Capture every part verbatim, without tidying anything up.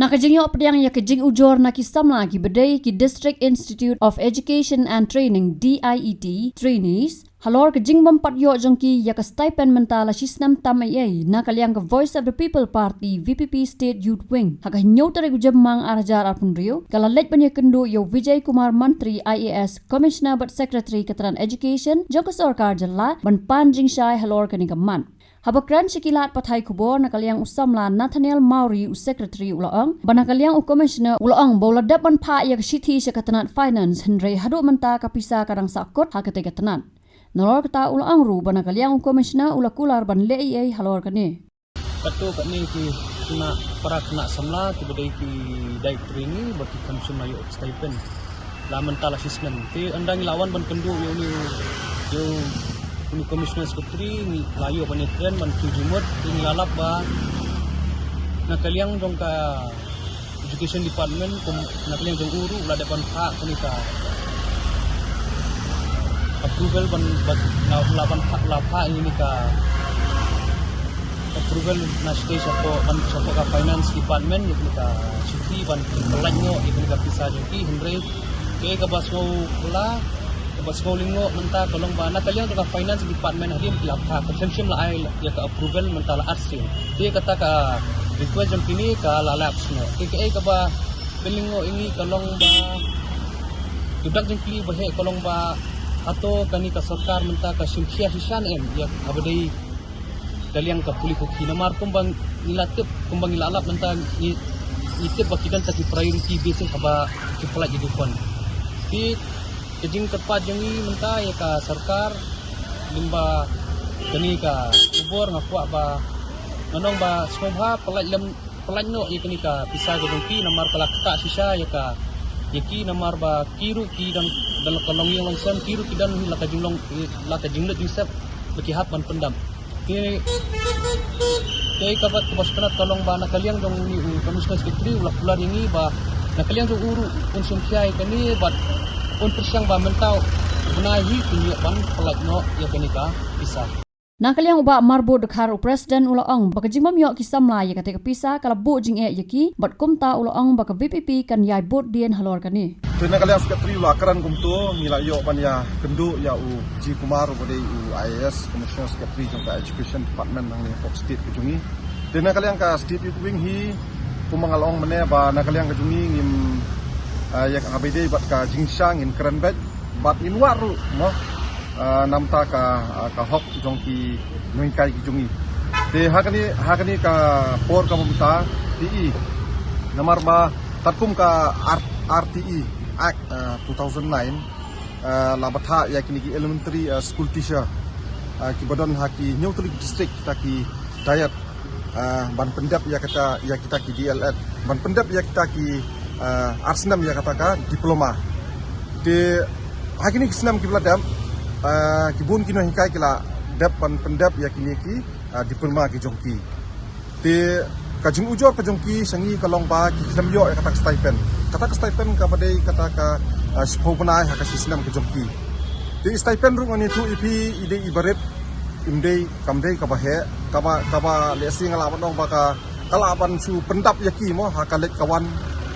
Ha ka jingïoh pdiang ïa ka jingujor na ki samla kiba dei ki District Institute of Education and Training, D I E T, trainees, halor ka jingbym pat ïoh jong ki ïa ka stipend mynta la shisnem tam ei ei, na ka liang ka Voice of the People Party, V P P State Youth Wing, ha ka hynñiew tarik u Jymmang ar hajar arphew hynriew, ka la leit ban ïakynduh ïa u Vijay Kumar Mantri, I A S, Commissioner bad Secretary ka tnat Education jong ka sorkar jylla, ban pan jingshai halor kane ka mat. Haba kren sha ki lad pathai khubor, na ka liang u samla Nathaniel Mawrie, u Secretary, u la ong ba na ka liang u Commissioner u la ong ba u la dep ban phah ïa ka shithi sha ka tnat Finance, hynrei haduh mynta ka pisa ka dang sahkut ha katei ka tnat. Nalor kata u la ong ruh ba na ka liang u Commissioner u la kular ban leh ei ei halor kane. Katto katne ki khynnah para khynnah samla kiba dei ki diet trainee ba ki khlem shym la ïoh stipend la mynta la shisnem. Te ynda ngi la wan ban kynduh ïa une, ïa une Commissioner Secretary, ngi la ïoh ban ïakren ban kiew jingmut, te ngi la lap ba na ka liang jong ka Education Department, kum na ka liang jong u ruh, la dep ban phah kane ka approval ban, ban, la, la ban phah, la phah ïa kane ka approval na stage shapoh, ban shapoh ka Finance Department, ïa kane ka shithi ban pynlait noh ïa kane ka pisa jong ki, hynrei kaei kaba sngewphylla, kaba sngewlyngngoh mynta ka long ba na ka liang jong ka Finance Department hadien ki la phah, ka khlem shym la ai ïa ka approval mynta la ar sien. Te kata ka request jong kine ka la lapse noh. Te kaei kaba pynlyngngoh ïa ngi ka long ba, ka dang jingkylli ba heh ka long ba, hato kane ka sorkar mynta ka shim khia shisha ne em ïa kaba dei ka liang ka pule puthi, namar kumba ngi la tip, kumba ngi la lap mynta ngi, ngi tip ba ki don ta ki priority basis haba ki pynlait ïa ki fund. Te ka jingkyrpad jong ngi mynta ïa ka sorkar, lyngba kane ka khubor nga kwah ba, nga ong ba sngewbha pynlait lem, pynlait noh ïa kane ka pisa ka jong ki, namar ka la ktah shisha ïa ka, ïa ki, namar ba ki ruh ki don, don la ka longïing longsem, ki ruh ki don hi la ka jinglong, la ka jinglut jingsep ba ki hap ban pyndap. Te, te kaba, kaba sngewtynnat ka long ba na ka liang jong une u Commissioner Secretary u la kular ïa ngi ba na ka liang jong u ruh un shim khia ïa kane bad un pyrshang ba mynta u bnai hi kin ïoh ban pynlait noh ïa kane ka pisa. Na ka liang u Bah Marbud Dkhar, u President, u la ong ba ka jingbym ïoh ki samla ïa katei ka pisa ka la buh jingeh ïa ki bad kumta u la ong ba ka V P P kan ïai bud dien halor kane. Te na ka liang Secretary u la kren kumto, ngi la ïoh ban ïakynduh ïa u Vijay Kumar uba dei u I A S, Commissioner Secretary jong ka Education Department hangne hapoh state ka jong ngi. Te na ka liang ka State Youth Wing hi, kumba nga la ong mynne ba na ka liang ka jong ngi ngim, eh, ïa kaba ïadei bad ka jingshang ngin kren beit bad ngin wad ruh mo, eh, namar ka, eh, ka hok jong ki nonghikai ki jong ngi. Te ha kane, ha kane ka por ka mynta te i, namar ba katkum ka R-, R T E Act, eh, two thousand nine, eh, la bthah ïa kine ki elementary, eh, school teacher, eh, kiba don ha ki hynñiew tylli ki district kita ki diet, eh, ban pyndep ïa kata, ïa kita ki D L Ed, ban pyndep ïa kita ki, eh, ar snem ïa kata ka diploma. Te ha kine ki snem kiba la dep, eh, ki bun ki nonghikai ki la dep ban pyndep ïa kine ki, eh, diploma ki jong ki. Te ka jingujor ka jong ki sha ngi ka long ba ki khlem ïoh ïa kata ka stipend. Kata ka stipend kaba dei kata ka, eh, shiphew bnai ha ka shi snem ka jong ki. Te i stipend ruh ngan ïathuh ïa phi i dei iba rit, im dei, kam dei kaba heh, kaba, kaba lehse nga lah ban ong ba ka, ka lah ban shu pyndap ïa ki mo, ha ka leit ka wan,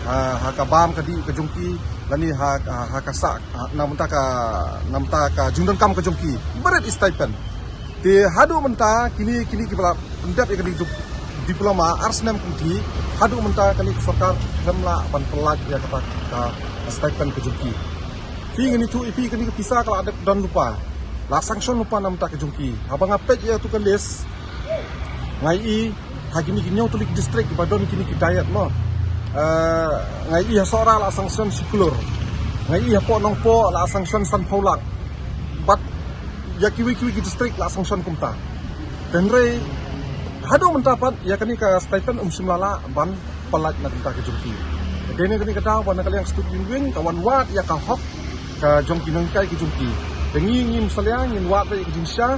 ha, ha ka bam ka dih ka jong ki, lane ha, ha, ha ka sah, ha, namar ka, namar ka jingdonkam ka jong ki. Iba rit i stipend. Te haduh mynta kine, kine kiba la pyndep ïa kane ka diploma ar snem kumta, haduh mynta kane ka sorkar khlem lah ban pynlait ïa kata ka stipend ka jong ki. Phi, ngan ïathuh ïa phi, kane ka pisa ka la dep don lypa. La sanction lypa namar ka jong ki. Haba nga peit ïa tu ka list, nga ïohi ha kine ki hynñiew tylli ki district ba don kine ki diet mo. Eh, nga ïohi ha Sohra la sanction shi klur. Nga ïohi hapoh Nongpoh la sanction sanphew lak. Bad ïa kiwei kiwei ki district la sanction kumta. Hynrei haduh mynta pat ïa kane ka stipend um shym la lah ban pynlait na ka bynta ka jong ki. Dei na kane ka daw ba na ka liang State Youth Wing ka wan wad ïa ka hok ka jong ki nonghikai ki jong ki. Te ngi ngim salia, ngin wad ïa ka jingshisha.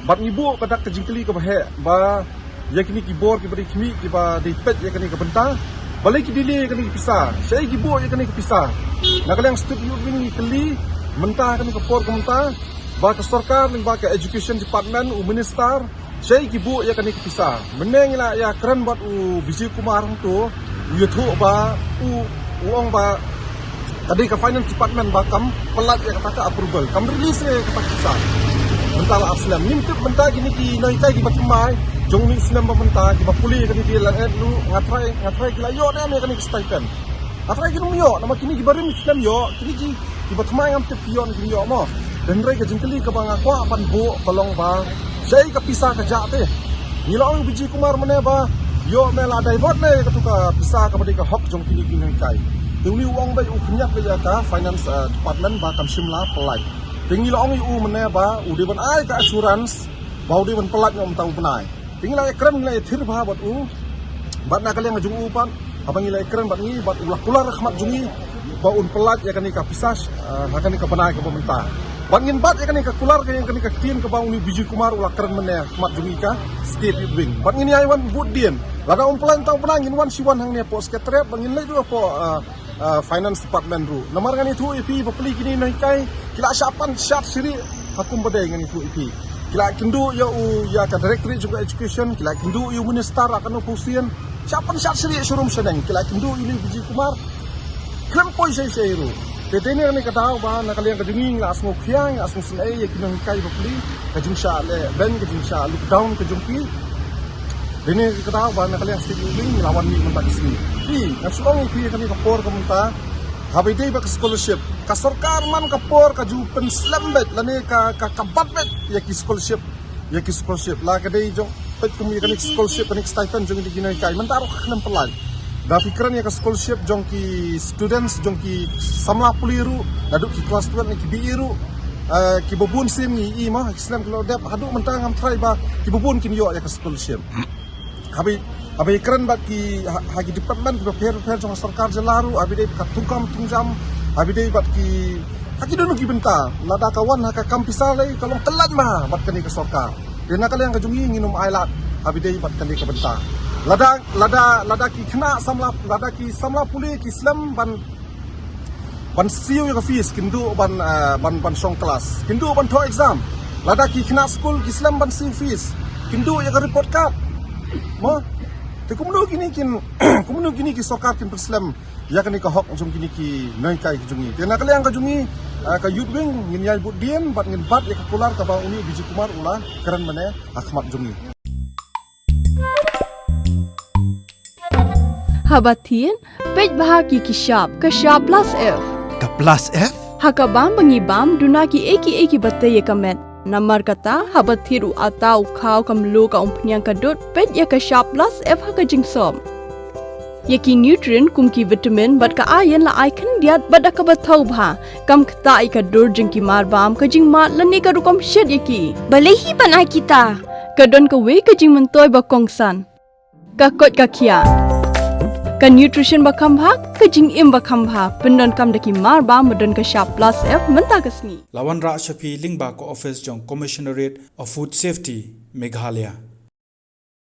Bad ngi buh ka dak ka jingkylli kaba heh ba ïa kine ki bor kiba dei khmih kiba dei peit ïa kane ka bynta, balei ki delay ïa kane ka pisa? Shaei ki buh ïa kane ka pisa? Na ka liang State Youth Wing ngi kylli mynta ha kane ka por ka mynta ba ka sorkar lyngba ka Education Department, u Minister, shaei ki buh ïa kane ka pisa. Mynne ngi la ïakren bad u Vijay Kumar hangto, Ïathuh ba u, u ong ba ka dei ka finance department ba kam pynlait ïa kata ka approval, kam release ïa kata ka pisa. Mynta la slem. Ngim tip mynta kine ki nonghikai kiba thymmai jong une u snem ba mynta, kiba pule ïa kane ka D L Ed ruh, nga trai, nga trai ki la ïoh ne em ïa kane ka stipend. Nga trai kim ïoh, namar kine kiba rim kim ïoh, kine ki, kiba thymmai ngam tip ki ïoh ne kim ïoh mo. Hynrei ka jingkylli kaba nga kwah ban buh ka long ba shaei ka pisa ka jah te. Ngi la ong ïa u Vijay Kumar mynne ba ïoh me la divert ne ïa katu ka pisa kaba dei ka hok jong kine ki nonghikai. Te une u ong ba u pynïap ïa ka finance, eh, department ba kam shym la pynlait. Te ngi la ong ïa u mynne ba u dei ban ai ka assurance ba u dei ban pynlait noh mynta u bnai. Te ngi la ïakren, ngi la ïathir bha bad u, bad na ka liang jong u pat, haba ngi la ïakren bad ngi, bad u la kular ha khmat jong ngi ba un pynlait ïa kane ka pisa, eh, ha kane ka bnai kaba mynta. Bad ngin bat ïa kane ka kular, ïa kane ka ktien kaba une u Vijay Kumar u la kren mynne ha khmat jong ngi ka State Youth Wing. Bad ngin ïai wan bud dien. Lada um pynlait mynta u bnai, ngin wan shi wan hangne hapoh Secretariat, bad ngin leit ruh hapoh, eh, eh, Finance Department ruh. Namar ngan ïathuh ïa phi, bapli kine ki nonghikai ki la shah pan shad shrieh ha kum ba dei, ngan ïathuh ïa phi. Ki la kynduh ïa u, ïa ka Directorate jong ka Education, ki la kynduh ïa u Minister Rakkano Hussain. Shah pan shad shrieh sharum shaneng, ki la kynduh ïa une u Vijay Kumar. Khlem poi shei shei ruh. Te dei ne kane ka daw ba na ka liang ka jong ngi ngi la sngewkhia, ngi la sngewsynei ïa ki nonghikai bapli, ka jingshah leh beiñ, ka jingshah look down ka jong ki. Dei ne ka daw ba na ka liang State Youth Wing ngi la wan mih mynta ka sngi. Phi, nga shu ong ïa phi ha kane ka por ka mynta, haba ïadei bad ka scholarship, ka sorkar man ka por ka ju pynslem beit lane ka, ka, ka bat beit ïa ki scholarship, ïa ki scholarship. La ka dei jong, peit kum ïa kane ka scholarship, kane ka stipend jong ki nonghikai, mynta ruh ka khlem pynlait. Da phi kren ïa ka scholarship jong ki students, jong ki samla pule ruh, naduh ki class twelve ne ki B A ruh, eh, kiba bun sien ngi ïohi ma, ki snem ki la dep, haduh mynta ngam tharai ba kiba bun kin ïoh ïa ka scholarship. Haba, haba ïakren bad ki, ha, ha ki department kiba pher pher jong ka sorkar jylla ruh, haba ïadei bad ka thungkam thungjam, haba ïadei bad ki, ha ki don ki bynta, lada ka wan ha ka kam pisa lei, ka long khlaiñ bha bad kane ka sorkar. Te na ka liang ka jong ngi ngin ym ailad haba ïadei bad kane ka bynta. Lada, lada, lada ki khynnah samla, lada ki samla pule ki slem ban, ban siew ïa ka fees, kin duh ban, eh, ban, ban shong klas, kin duh ban thoh exam. Lada ki khynnah skul ki slem ban siew fees, kin duh ïa ka report card. Mo? Te kumno kine kin, kumno kine ki sorkar kin pynslem ïa kane ka hok jong kine ki nonghikai ki jong ngi. Te na ka liang ka jong ngi, eh, ka Youth Wing, ngin ïai bud dien bad ngin bat ïa ka kular kaba une u Vijay Kumar u la kren mynne ha khmat jong ngi. Haba thied, peit bha ki ki shap, ka shap plus F. Ka plus F? Ha ka bam ba ngi bam, duna kiei kiei kiba tei ïa ka met. Namar kata, haba thied u atta u khaw ka mluh ka umphniang ka dud, peit ïa ka shap plus F ha ka jingsop. Ïa ki nutrient kum ki vitamin bad ka iron la ai khyndiat bad da kaba thaw bha. Kam ktah ïa ka dur jong ki marbam, ka jingmad lane ka rukom shet ïa ki. Balei hi ban ai kita? Ka don kawei ka jingmyntoi ba kongsan. Ka koit ka khiah. Ka nutrition ba kham bha, ka jingim ba kham bha. Pyndonkam da ki marbam ba don ka shap plus F mynta ka sngi. La wanrah sha phi lyngba ka office jong Commissionerate of Food Safety, Meghalaya.